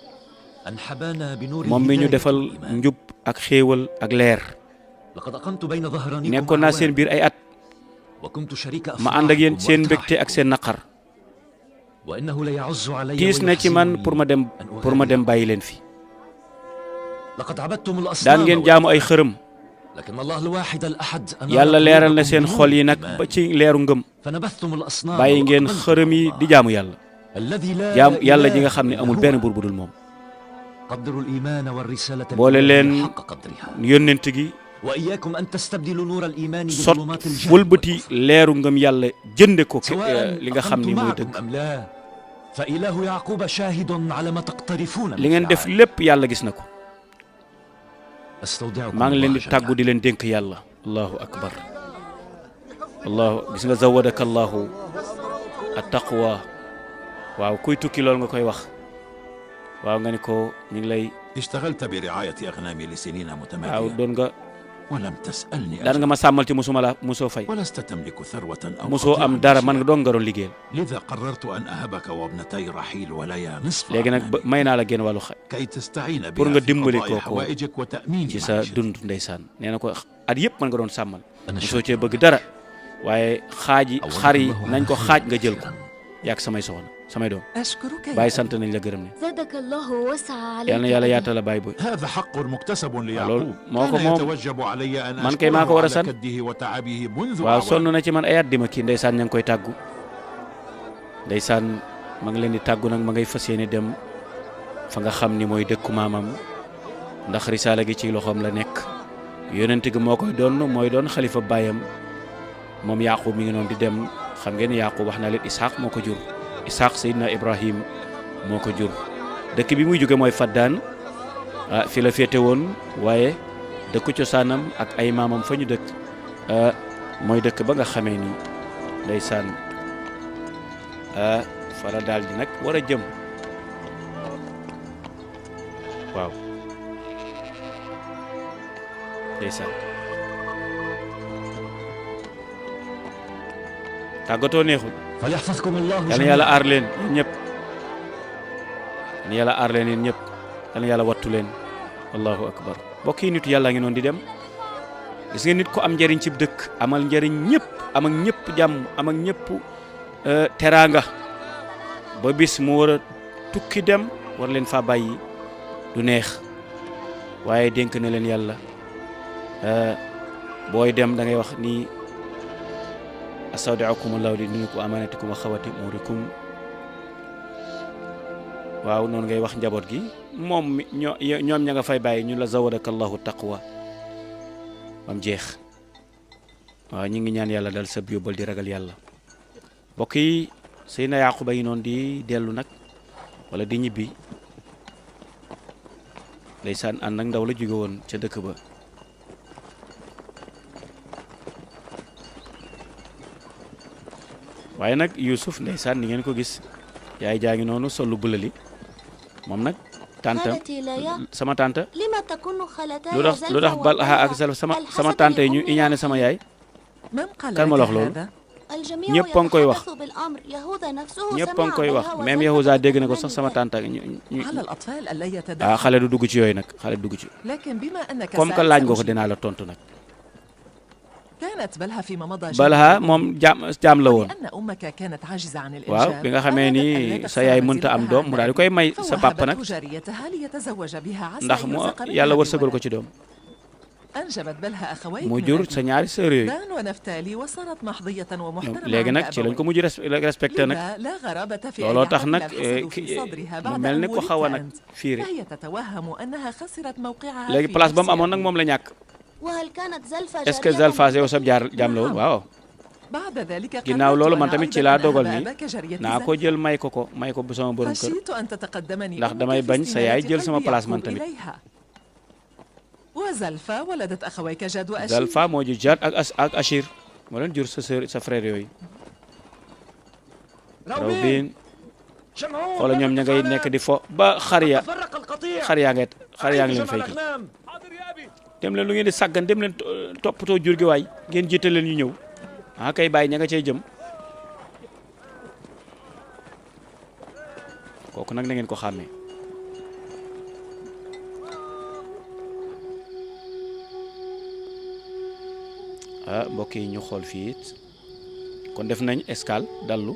moom mi ñu defal njub ak xéewal ak leer nekkoon naa seen biir ay at ma ànd ak yéen seen mbégte ak seen naqar tiis na ci man pour ma dem bàyyi leen fi daan ngeen jaamu ay xërëm yàlla leeral na seen xol yi nag ba ci leeru ngëm bàyyi ngeen xërëm yi di jaamu yàlla ji nga xam ne amul benn buur bu dul moom boole leen yónnent gi sot wëlbati leeru ngëm yàlla jënde ko li nga xam ni mooy dëgg li ngeen def lépp yàlla gis na ko maa ngi leen di tàggu di leen dénk yàlla allahu akbar gis nga zawadaka allahu attaqwa waaw kuy tukki loolu nga koy wax waaw nga ni ko ñu ngi lay اشتغلت برعاية أغنامي لسنين متمادية waaw doon nga ولم تسألني daan nga ma sàmmal ci musoo fay ولست تملك ثروة أو musoo am dara man nga doon nga doon liggéeyal لذا قررت أن أهبك وابنتي رحيل وليا نصف léegi nag may naa la génn wàllu كي تستعين pour nga بها في dimbali قضاء ko حوائجك وتأمين ci sa dund ndeysaan nee na ko at yëpp man nga doon sàmmal musoo cee bëgg dara waaye xar yi nañ ko xaaj nga jël ko yaag samay soxna samay doom bàyyi sant nañ la gërëm ne yal na yàlla yaatal la bàyyi boy هذا حق مكتسب ليعقوب moo ko كان moom يتوجب علي أن man kay maa ko war a sant كده وتعبه منذ waaw sonn na ci man ay at di ma kii ndeysaan ña ngi koy tàggu ndeysaan ma ngi leen di tàggu nag ma ngay fas yéene dem fa nga xam ni mooy dëkku maamam ndax risaala gi ci loxoom la nekk yonent gi moo koy doon mooy doon xalifa baayam moom Yaaqub mi ngi noonu di dem xam ngeen Yaaqub wax naa leen Isxaaq moo ko jur Isxaaq Seydina Ibrahim moo ko jur dëkk bi muy jóge mooy Faddaan fi la féete woon waaye dëkku cosaanam ak ay maamam fa ñu dëkk mooy dëkk ba nga xamee ni ndeysaan fara daal di nag war a jëm waaw ndeysaan tàggatoo neexul yal na yàlla aar leen yéen ñëpp yal na yàlla aar leen yéen ñëpp yal na yàlla wattu leen allahu akbar mbokk yi nitu yàlla ngi noonu di dem gis nga nit ko am njëriñ ci dëkk amal njëriñ ñëpp am ak ñëpp jàmm am ak ñëpp teraanga ba bis mu war a tukki dem war leen fa bàyyi du neex waaye dénk na leen yàlla booy dem da ngay wax ni astawdi'ukum allahu li dinikum amanatikum wa xawati umurikum waaw noonu ngay wax njaboot gi moom ñoom ña nga fay bàyyi ñu la zawadaka allahu taqwa bam jeex waaw ñi ngi ñaan yàlla dal sa yóbbal di ragal yàlla mbokk yi Seydina Yaquba yi noonu di dellu nag wala di ñibbi ndeysaan ànd ak ndaw la jóge woon ca dëkk ba waaye nag Yuusuf ndeysaan ni ngeen ko gis yaay jaa ngi noonu sol lu bulali moom nag tante sama tante lu tax Balha ak sama tante yi ñu iñaane sama yaay kan ma la wax loolu ñëpp a ngi koy wax ñëpp a ngi koy wax même Yahuza dégg na ko sax sama tante xale du dugg ci yooyu nag xale du dugg ci comme que laaj nga ko dinaa la tontu nag Balha moom jaam la woon waaw bi nga xamee ni sa yaay mënta am doom mu daal di koy may sa papa nag ndax mu yàlla wërsëgal ko ci doom mu jur sa ñaari sœur yooyu léegi nag ci lañ ko mujj respecté nag looloo tax nag mu mel ni ko xaw a nag fiire léegi place ba mu amoon nag moom la ñàkk est-ce que Zalfa yow sab jaam la woon waaw ginnaaw loolu man tamit ci laa dogal ni naa ko jël may ko bu sama borom kër ndax damay bañ sa yaay jël sama place man tamit Zalfa moo jur Jaad ak Achir moo leen jur sa sœur sa frère yooyu Rawbiin xoola ñoom ña ngay nekk di fo ba xar yaa ngi leen fay ki dem leen lu ngeen di sàggan dem leen toppatoo jur gi waay ngeen jiital leen ñu ñëw kay bàyyi ña nga cay jëm kooku nag na ngeen ko xàmmee mbokk yi ñu xool fii it kon def nañ escale dallu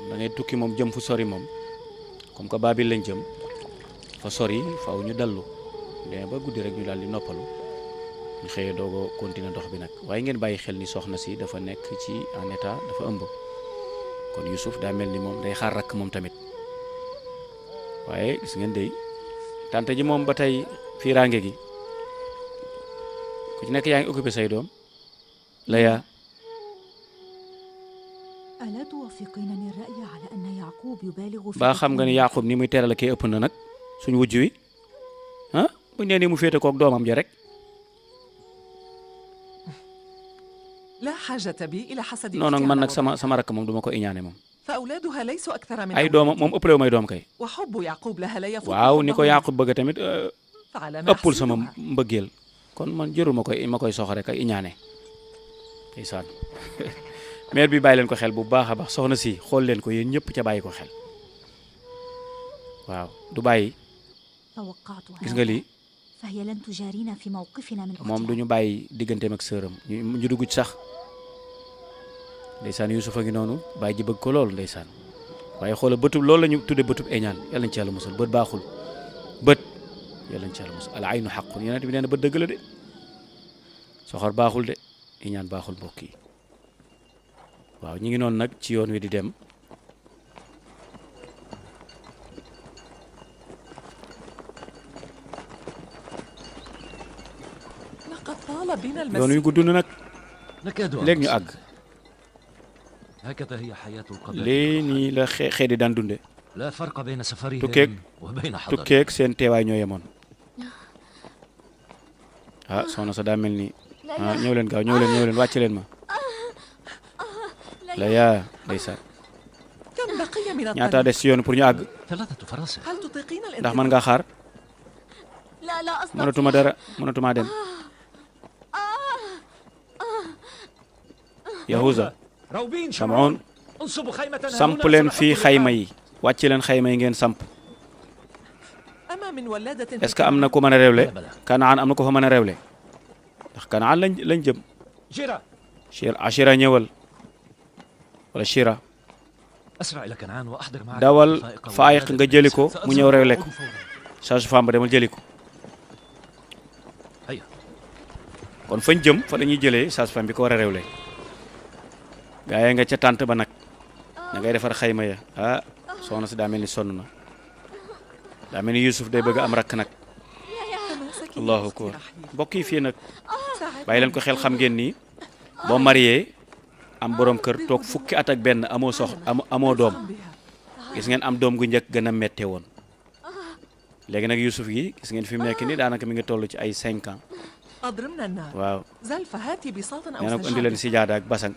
da ngay tukki moom jëm fu sori moom comme que Babil lañ jëm fa sori faw ñu dallu mais ba guddi rek ñu daal di noppalu ñu xëyee doog a continuer dox bi nag waaye ngeen bàyyi xel ni soxna si dafa nekk ci en état dafa ëmb kon Youssouf daa mel ni moom day xaar rakk moom tamit waaye gis ngeen dey tante ji moom ba tey fiiraange gi ku ci nekk yaa ngi occupé say doom Laya ba xam nga ni Yaqub ni muy teral kii ëpp na nag suñu wujj wi bu nee ni mu féete kook doomam ja rek noonu nag man nag sama rakk moom duma ko iñaane moom ay doomam moom ëppalewu may doom kay waaw ni ko Yaqub bëgg tamit ëppul sama mbëggeel kon man jëru ma koy soxore kay iñaane ndeysaan mère bi bàyyi leen ko xel bu baax a baax soxna si xool leen ko yéen ñëpp ca bàyyi ko xel waaw du bàyyi gis nga lii moom du ñu bàyyi digganteem ak sëram ñu dugg ci sax ndeysaan Yuusuf a ngi noonu bàyyi ji bëgg ko loolu ndeysaan waaye xoola bëtub loolu la ñu tudde bëtub eñaan yàlla nañ ci yàlla musal bët baaxul bët yàlla nañ ci yàlla musal al aynu xaqun yonent bi nee na bët dëgg la de soxor baaxul de eñaan baaxul mbokk yi waaw ñu ngi noonu nag ci yoon wi di dem yoon wi gudd na nag léegi ñu àgg lii nii la xeet di daan dunde tukkeeg seen teewaay ñoo yemoon soxna sa daa mel ni ñëw leen gaaw ñëw leen wàcc leen ma la yaa ndeysaan ñaata des ci yoon pour ñu àgg ndax mën ngaa xaar mënatuma dara mënatuma dem Yahuza Shamoun samp leen fii xayma yi wàcc leen xayma yi ngeen samp est-ce que am na ko mën a réewle Kanaan am na ko fa mën a réewle ndax Kanaan lañ jëm Ashira ñëwal wala Shira dawal Faayiq nga jëli ko mu ñëw réewle ko sage-femme ba demal jëli ko kon fañ jëm fa la ñuy jëlee sage-femme bi ko war a réewle gaa yi nga ca tànt ba nag da ngay defar xayma ya soxna si daa mel ni sonn na daa mel ni Youssouf day bëgg am rakk nag allahu akbar mbokk yi fii nag bàyyi leen ko xel xam ngeen ni boo marié am borom kër toog fukki at ak benn amoo doom gis ngeen am doom gu njëkk gën a métte woon léegi nag Youssouf gi gis ngeen fi mu nekk nii daanaka mi ngi toll ci ay 5 ans waaw nee na ko indi leen sijaada ak basang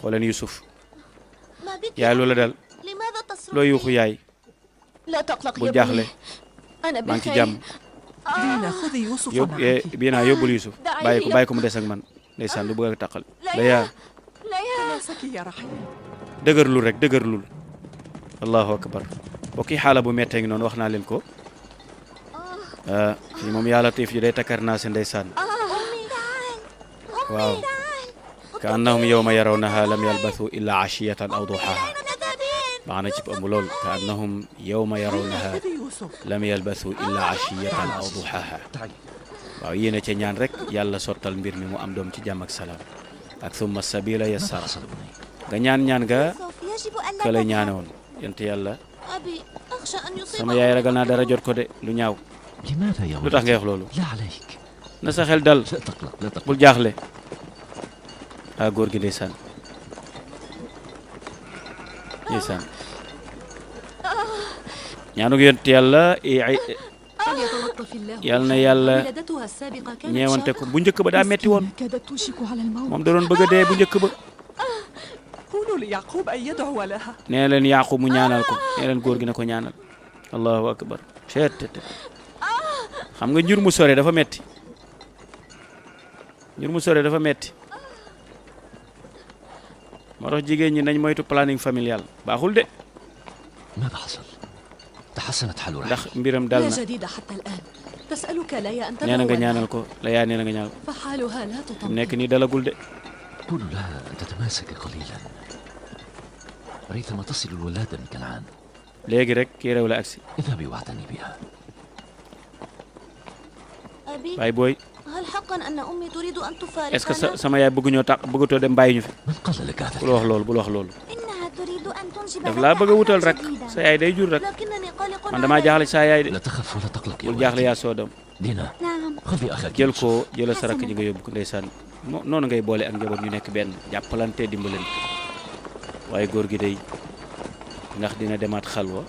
xool leen Youssouf yaay loola dal loo yuuxu yaay bul jaaxle maa ngi ci jàmm bii naa yóbbul Youssouf bàyyi ko mu des ak man ndeysaan lu bëgg a taqal Laya dëgërlul rek dëgërlul allahu akbar bokki xaala bu mettee ngi noonu wax naa leen ko fii moom yàlla tiif ji day takkar naa si ndeysaan waaw ka annahum yawma yarawnaha lam yalbathu illa ashiyatan aw duhaha baax na ci ëmb lool ka annahum yawma yarawnaha lam yalbathu illa ashiyatan aw duhaha waaw yéene ca ñaan rek yàlla sottal mbir mi mu am doom ci jàmm ak salaam ak summa sabila yassara nga ñaan ga ka lay ñaane woon yent yàlla sama yaay ragal naa dara jot ko de lu ñaaw lu tax ngay wax loolu na sa xel dal bul jaaxle góor gi ndeysaan ñaanu yent yàlla yal na yàlla ñeewante ko bu njëkk ba daa metti woon moom da doon bëgg a dee bu njëkk ba nee leen Yaaqub mu ñaanal ko nee leen góor gi na ko ñaanal allahu akbar xam nga njur mu sore dafa metti moo tax jigéen ñi nañ moytu planning familial baaxul de ndax mbiram dal na nee na nga ñaanal ko Laya nee na nga ñaanal ko nekk nii dalagul de قولوا لها أن تتماسك قليلا ريثما تصل الولادة من كنعان léegi rek kii réew la agsi اذهبي واعتني بها baay booy هل حقا أن أمي تريد أن تفارقنا؟ est-ce que sama yaay bëggatoo dem bàyyi ñu fi من قال لك هذا؟ bul wax loolu إنها تريد أن تنجب daf laa bëgg a wutal rek sa yaay day jur rek لكنني قلق man damaa jaaxle sa yaay de لا تخف ولا تقلق يا bul jaaxle yaa soo dem دينا نعم خذي أخاك jëlal sa rakk ji nga yóbbu ko ndeysaan noonu ngay boole ak njaboot ñu nekk benn jàppalante dimbalante waaye góor gi day ndax dina demaat xalwa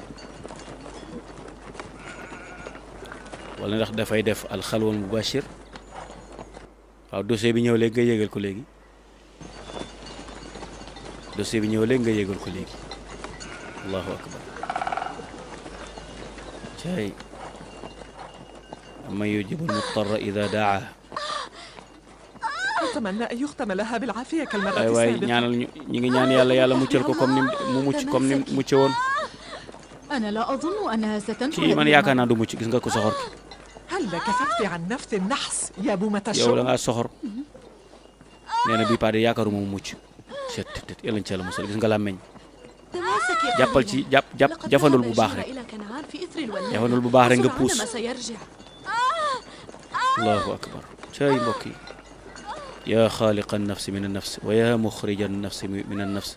wala ndax dafay def al xalwa mubashir waaw dossier bi ñëw léegi nga yégal ko léegi allahu akbar cay man yujibu almutarra ida daa أتمنى أن يختم لها بالعافية كالمرة السابقة waaye ñaanal ñu ngi ñaan yàlla muccal ko comme ni mu mucc comme ni mucce woon أنا لا أظن أنها ستنجو kii man yaakaar naa du mucc gis nga ko soxor ki هل كففت عن نفس النحس يا بومة yow الشوق da ngaa soxor nee na bii paa de yaakaaruma mu mucc tet yàlla ñu ci yàlla musal gis nga làmmeñ jàppal ci jafandul bu baax rek jafandul bu baax rek nga puus allahu akbar cay mbokk yi yaa xaaliqa annafsi min annafs wa yaa muxrija annafsi min annafs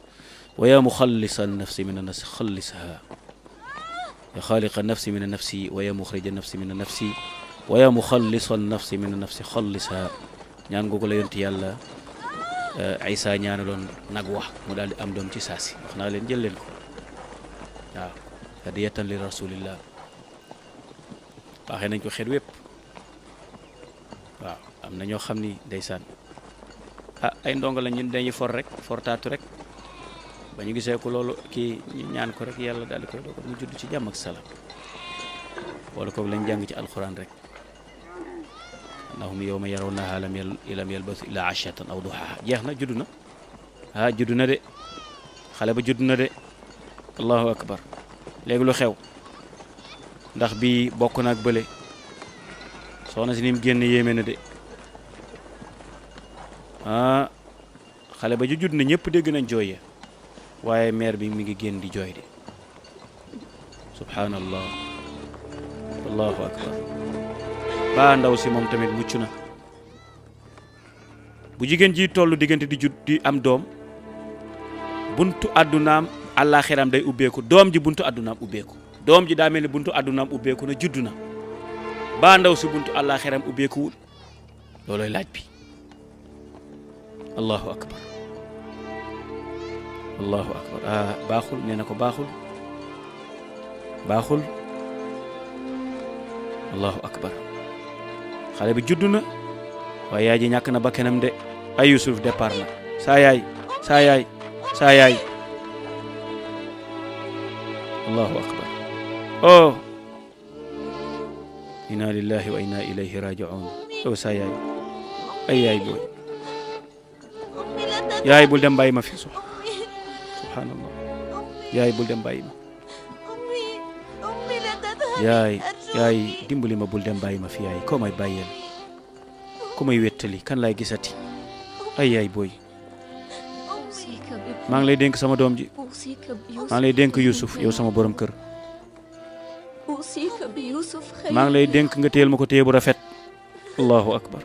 wa yaa muxallisa annafsi min annafs xallisha yaa xaaliqa annafsi min annafsi wa yaa muxrija annafsi min annafsi wa yaa muxallisa annafsi min annafsi xallisha ñaan googu la yonti yàlla Isa ñaanaloon nag wax mu daal di am doom ci saasi wax naa leen jël leen ko waaw hadiyatan li rasulillah baaxee nañ ko xeet wépp waaw am na ñoo xam ni ndeysaan ay ndongo la ñun dañuy fortaatu rek ba ñu gisee ko loolu kii ñu ñaan ko rek yàlla daal di koy dogal mu judd ci jàmm ak salaam wala ko lañ jàng ci alxuraan rek annahum yawma yarawnaha lam yalbasu illa ashiyatan aw duhaha jeex na judd na judd na de xale ba judd na de allahu akbar léegi lu xew ndax bii bokk na ak bële soxna si ni mu génn yéeme na de xale ba ju judd na ñëpp dégg nañ jooy ya waaye mère bi mi ngi génn di jooy de subhanallah allahu akbar ba ndaw si moom tamit mucc na bu jigéen ji tollu diggante di judd di am doom buntu àddunaam àllaaxiram day ubbeeku doom ji buntu àddunaam ubbeeku doom ji daa mel ni buntu àddunaam ubbeeku na juddu na ba ndaw si buntu àllaaxiram ubbeekuwul looloy laaj bi allahu akbar allahu akbar baaxul nee na ko baaxul allahu akbar xale bi juddu na waaye yaay ji ñàkk na bakkanam de ay Yusuf départ na saa yaay allahu akbar oh inna lillahi wa inna ilayhi raji'un yow saa yaay ay yaay booy yaay bul dem bàyyi ma fi subhanallah yaay bul dem bàyyi ma yaay dimbali ma bul dem bàyyi ma fi yaay ko may bàyyeel ku may wettali kan lay gisati ay yaay booy maa ngi lay dénk sama doom ji maa ngi lay dénk Yusuf yow sama borom kër maa ngi lay dénk nga téyel ma ko téye bu rafet allahu akbar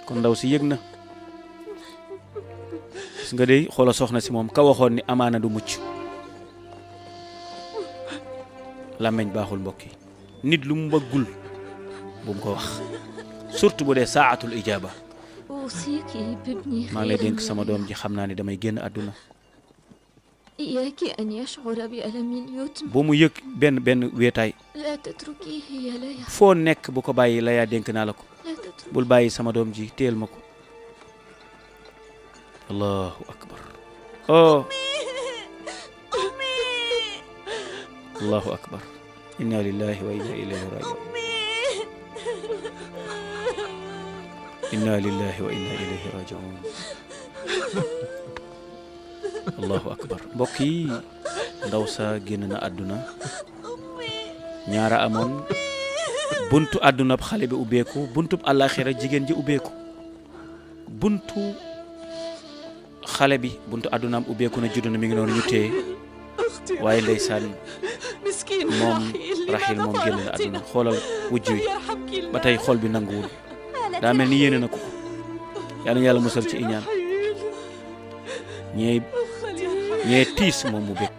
kon ndaw si yëg na gis nga dey xoola soxna si moom ka waxoon ni amaana du mucc làmmeñ baaxul mbokk yi nit lu mu bëggul bu mu ko wax surtout bu dee saatul ijaaba maa ngi lay dénk sama doom ji xam naa ni damay génn àdduna bu mu yëg benn weetaay foo nekk bu ko bàyyi la yaa dénk naa la ko bul bàyyi sama doom ji téel ma ko allahu akbar oh allahu akbar inna lillahi wa inna ilayhi raji'un inna lillahi wa inna ilayhi raji'un allahu akbar mbokk yi ndaw sa génn na àdduna ñaara amoon buntu àdduna xale bi ubbeeku buntu àllaaxira jigéen ji ubbeeku buntu xale bi buntu àddunaam ubbeeku na juddu na mi ngi noonu ñu téye waaye ndeysaan moom Raxiil moom génn na àdduna xoolal wujj wi ba tey xol bi nanguwul daa mel ni yéene na ko yal na yàlla musal ci iñaan ñee tiis moom mu bég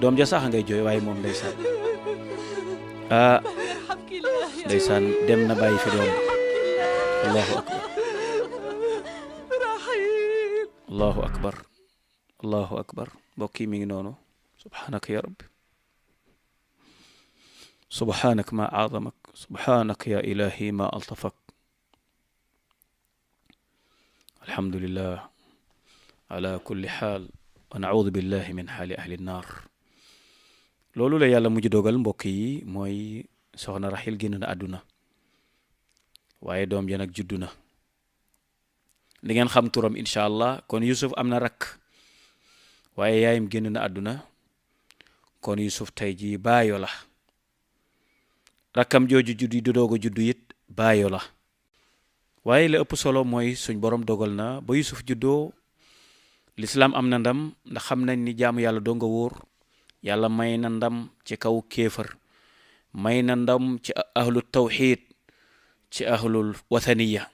doom ja sax ngay jooy waaye moom ndeysaan ndeysaan dem na bàyyi fi doom allahu akbar allahu akbar allahu akbar mbokk yi mi ngi noonu subhanaka ya rabbi subhanak ma azamak subhanak ya ilahi ma altafak alhamdulillah ala kulli xaal wa naudu billahi min xaali ahli nnar loolu la yàlla mujj dogal mbokk yi mooy soxna Raxiil génn na àdduna waaye doom ja nag juddu na di ngeen xam turam incha allah kon Yusuf am na rakk waaye yaayam génn na àdduna kon Yusuf tey ji baayo la rakkam jooju juddu du doog a juddu it baayo la waaye la ëpp solo mooy suñ borom dogal na ba Yusuf juddoo lislaam am na ndam ndax xam nañ ni jaamu yàlla doo nga wóor yàlla may na ndam ci kaw kéefar may na ndam ci ahlul tawxiid ci ahlul wathaniya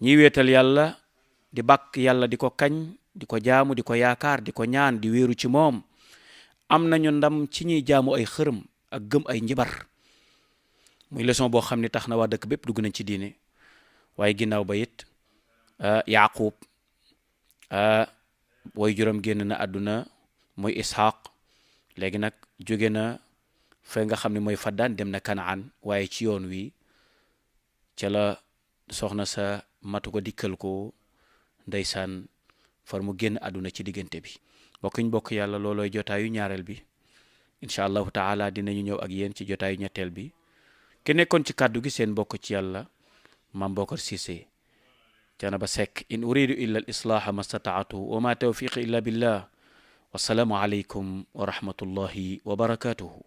ñiy weetal yàlla di bàkk yàlla di ko kañ di ko jaamu di ko yaakaar di ko ñaan di wéeru ci moom am nañu ndam ci ñiy jaamu ay xërëm ak gëm ay njibar muy leçon boo xam ne tax na waa dëkk bépp dugg nañ ci diine waaye ginnaaw ba it Yaaqub way juróom génn na àdduna mooy Isxaaq léegi nag jóge na fa nga xam ne mooy Faddaan dem na Kanaan waaye ci yoon wi ca la soxna sa matu ko dikkal ko ndeysaan far mu génn àdduna ci diggante bi bokk yàlla loolooy jotaayu ñaareel bi incha allahu taala dinañu ñëw ak yéen ci jotaayu ñetteel bi ki nekkoon ci kàddu gi seen bokk ci yàlla Mame Bocar Cissé Thiénaba Seck in uridu illa al islaha ma stataatu wa ma tawfiqi illa billah wassalaamu aleykum wa rahmatullahi wa barakatuhu